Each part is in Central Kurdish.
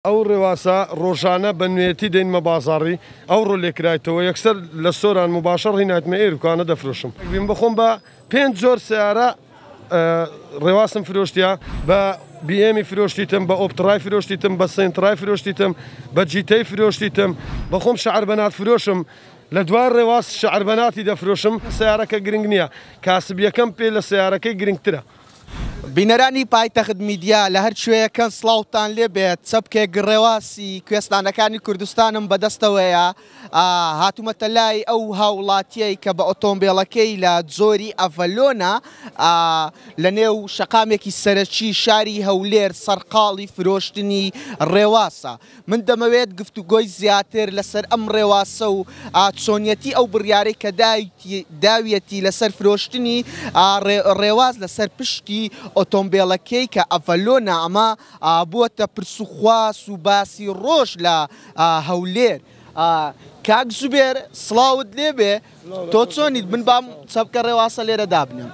ئەو ڕێواسە ڕۆژانە بە نوێیەتی دەینمە بازاڕی، ئەوڕۆ لێکرایتەوە یەکسەر لە سۆران موباشەڕ هینایتمە ئێر و کانە دەفرۆشم. بیم بەخۆم بە پێنج جۆر سەیارە ڕێواسم فرۆشتیە، بە بی ئێمی فرۆشتیتم، بە ئۆپتڕای فرۆشتیتم، بە سێنتڕای فرۆشتیتم، بە جیتەی فرۆشتیتم، بەخۆم شەعربەنات فرۆشم، لە دوای ڕێواس شەعربەناتی دەفرۆشم. سەیارەکە گرنگ نیە، کاسبیەکەم پێ لە سەیارەکەی گرنگترە. بینەرانی پایتەخت میدیا لە هەر کوێیەکەن سڵاوتان لێ بێت، چەپکێک ڕێواسی کوێستانەکانی کوردستانم بەدەستەوەیە، هاتوومەتە لای ئەو هاوڵاتیەی کە بە ئۆتۆمبێڵەکەی لە جۆری ئەڤەلۆنە لە نێو شەقامێکی سەرەکی شاری هەولێر سەرقاڵی فرۆشتنی ڕێواسە. من دەمەوێت گفتوگۆی زیاتر لەسەر ئەم ڕێواسە و چۆنیەتی ئەو بڕیارەی کە داویەتی لەسەر فرۆشتنی ڕێواس لەسەر پشتی ئۆتۆمبێلەکەی کە ئەڤەلۆنە، ئەمە بووەتە پرس و خواس و باسی ڕۆژ لە هەولێر. کاک زوبێر سڵاوت لێبێ، تۆ چۆنیت؟ من بام چەپکە ڕێواسە لێرە دابنێم.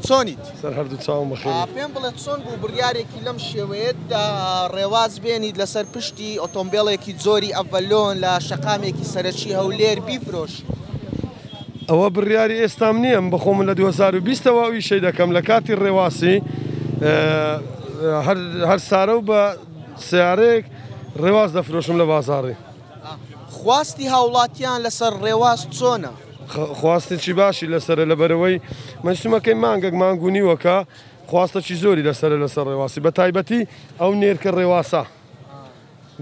چۆنیت؟ سەر هەردوو چاوم بەخێر. پێم بڵێ چۆن بوو بڕیارێکی لەم شێوەیەتدا ڕێواز بێنیت لەسەر پشتی ئۆتۆمبێلێکی جۆری ئەڤەلۆن لە شەقامێکی سەرەکی هەولێر بیفرۆشی؟ ئەوە بڕیاری ئێستام نییە، من بەخۆم لە 2020ەوە ئەو ئیشەی دەکەم. لە کاتی ڕێواسی هەر سارە و بە سیارەیەک ڕێواز دەفرۆشم لە بازاڕی. خواستی هاوڵاتیان لەسەر ڕێواز چۆنە؟ خواستێکی باشی لەسەرە، لەبەرەوەی مەسومەکەی مانگەک مانگ و نیوەکە خواستەکی زۆری لەسەرە لەسەر ڕێواسی، بە تایبەتی ئەو نێرکە ڕێواسە.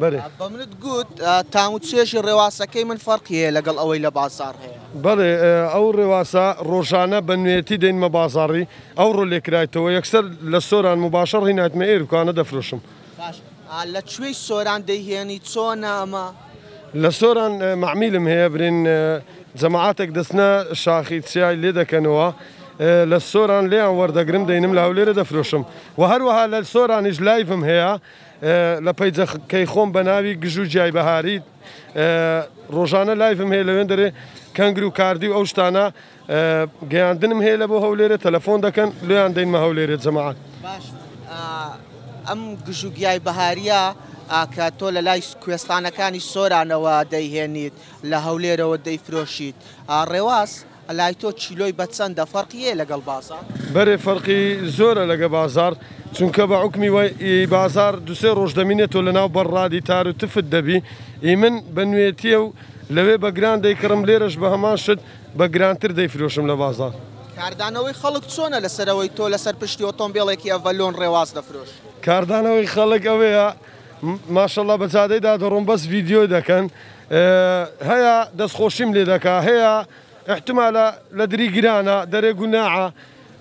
بەێ بە منت گوت تام و چێژی ڕێواسەکەی من فەرقی هەیە لەگەڵ ئەوەی لە بازاڕ هەیە. بەڵێ، ئەو ڕێواسە ڕۆژانە بە نوێیەتی دەینمە بازاڕی، ئەوڕۆ لێکرایتەوە یەکسەر لە سۆران موباشەڕ هینایتمە ئێر و کانە دەفرۆشم. باش، لە کوێی سۆران دەیهێنی؟ چۆنە ئەمە؟ لە سۆران مەعمیلم هەیە، برین جەماعاتێک دەچنە شاخی چیای لێ دەکەنەوە، لە سۆران لێیان وەردەگرم دەینم لە هەولێرە دەفرۆشم. و هەروەها لە سۆرانیش live م هەیە لە پەیجەکەی خۆم بە ناوی گژ و گیای بەهاری، ڕۆژانە live م هەیە لەوێن دەرێ کەنگر و کاردی و ئەو شتانە گەیاندنم هەیە لە بۆ هەولێرێ، تەلەفۆن دەکەن لێیان دەینمە هەولێرێ جەماعەت. باش، ئەم گژ و گیای بەهاریە کە تۆ لە لای کوێستانەکانی سۆرانەوە دەیهێنیت لە هەولێرەوە دەیفرۆشیت، ڕێواس لای تۆ کیلۆی بە چەندە؟ فەرقی هەیە لەگەڵ بازاڕ؟ بەرێ، فەرقی زۆرە لەگە بازاڕ، چونکە بە حوکمی وای بازاڕ دوسێ ڕۆژ دەمینێتەوە لەناو بەڕادی تار و تفت دەبی، ئی من بە نوێتیە و لەوێ بە گران دەیکڕم، لێرەش بە هەمان شت بە گرانتر دەیفرۆشم لە بازاڕ. کاردانەوەی خەڵک چۆنە لەسەر ئەوەی تۆ لەسەر پشتی ئۆتۆمبێلێکی ئەڤەلۆن ڕێواس دەفرۆشی؟ کاردانەوەی خەڵک ئەوەیە ماشەڵڵا بە جادەیدا دەڕۆم بەس ڤیدیۆ دەکەن، هەیە دەستخۆشیم لێ دەکا، هەیە احتمالە لە دری گرانە دەرێ گوناعە.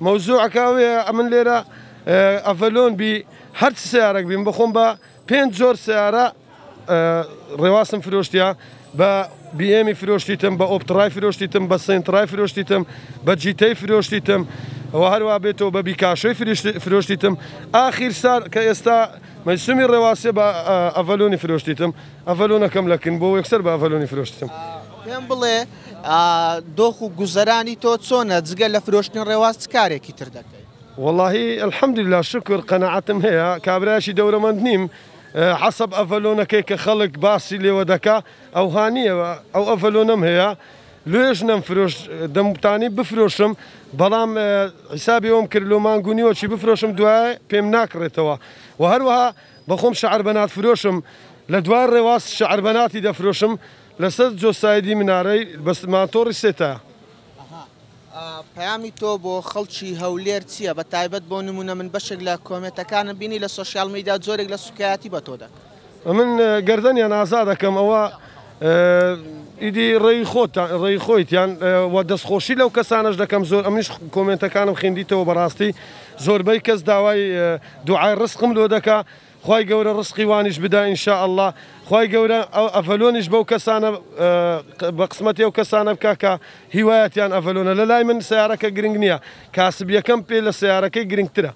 مەوزوعەکە ئەوەیە ئەمن لێرە ئەڤەلۆن بی هەر چ سیارەک بیم بەخۆم بە پێنج جۆر سیارە ڕێواسم فرۆشتیە، بە بی ئێمی فرۆشتیتم، بە ئۆپتڕای فرۆشتیتم، بە سێنتڕای فرۆشتیتم، بە جیتەی فرۆشتیتم و هەروە بێتەوە بە بیکاشۆی فرۆشتیتم. ئاخیر سار کە ئێستا مەسومی ڕێواسێ بە ئەڤەلۆنی فرۆشتیتم، ئەڤەلۆنەکەم لەکن بۆ یەکسەر بە ئەڤەلۆنی فرۆشتیتم. پێم بڵێ دۆخ و گوزەرانی تۆ چۆنە؟ جگە لە فرۆشتنی ڕێواز چ کارێکی تر دەکەیت؟ وەڵاهی الحەمدللە شوکر قەناعەتم هەیە، کابرایەکی دەورەمەند نیم، حەسەب ئەڤەلۆنەکەی کە خەڵک باسی لێوە دەکا ئەوها نییە، ئەو ئەڤەلۆنەم هەیە لێش نەمفرۆشت، دەمتانی بفرۆشم، بەڵام حیسابی ئەوم کرد لۆ مانگ و نیوەکی بفرۆشم دوایە پێم ناکڕێتەوە. و هەروەها بەخۆم شەعربەنات فرۆشم، لە دوای ڕێواس شەعربەناتی دەفرۆشم لەسەر جۆسایدی منارەی بەس ماتۆڕی سێتایە. پەیامی تۆ بۆ خەڵکی هەولێر چییە؟ بە تایبەت بۆ نمونە من بەشێک لە کۆمێنتەکانم بینی لە social media جۆرێک لە سوکایەتی بە تۆ دەکەن. من گەردەنیان ئازاد دەکەم، ئەوە ئیدی ڕێی خۆتان ڕێی خۆیتیان، و دەستخۆشی لەو کەسانەش دەکەم زۆر. ئەمنیش کۆمێنتەکانم خوێندیتەوە، بەڕاستی زۆربەی کەس داوای دوعای ڕزقم لۆ دەکا، خوای گەورە ڕزقی وانیش بدا ان شاء اللە، خوای گەورە ئەڤەلۆنیش بەو کەسانە بە قسمەتی ئەو کەسانە بکا کە هیوایەتیان ئەڤەلۆنە. لە لای من سەیارەکە گرنگ نییە، کاسبیەکەم پێ لە سەیارەکەی گرنگترە.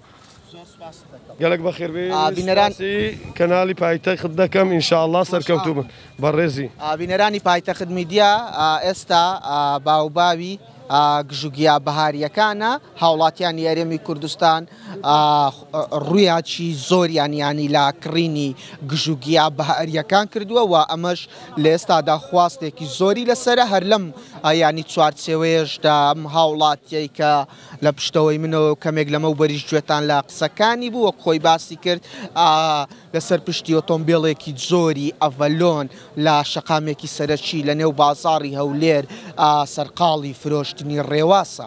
گەلەک بەخێربێی، سوپاسی کەناڵی پایتەخت دەکەم، ان شاء اللە سەرکەوتوو بن بەڕێزی. بینەرانی پایتەخت میدیا، ئێستا باوباوی گژوگیا بەهارییەکانە، هاوڵاتیانی هەرێمی کوردستان ڕوویاکی زۆریان یانی لە کڕینی گژوگیا بەهارییەکان کردووە و ئەمەش لە ئێستادا خواستێکی زۆری لەسەرە. هەر لەم یانی چوارچێوەیەشدا ئەم هاوڵاتیەی کە لە پشتەوەی منەوە کەمێک لەمەوبەریش گوێتان لە قسەکانی بوو وەک خۆی باسی کرد لەسەر پشتی ئۆتۆمبێلێکی جۆری ئەڤەلۆن لە شەقامێکی سەرەکی لە نێو بازاڕی هەولێر سەرقاڵی فرۆشتنی ڕێواسە.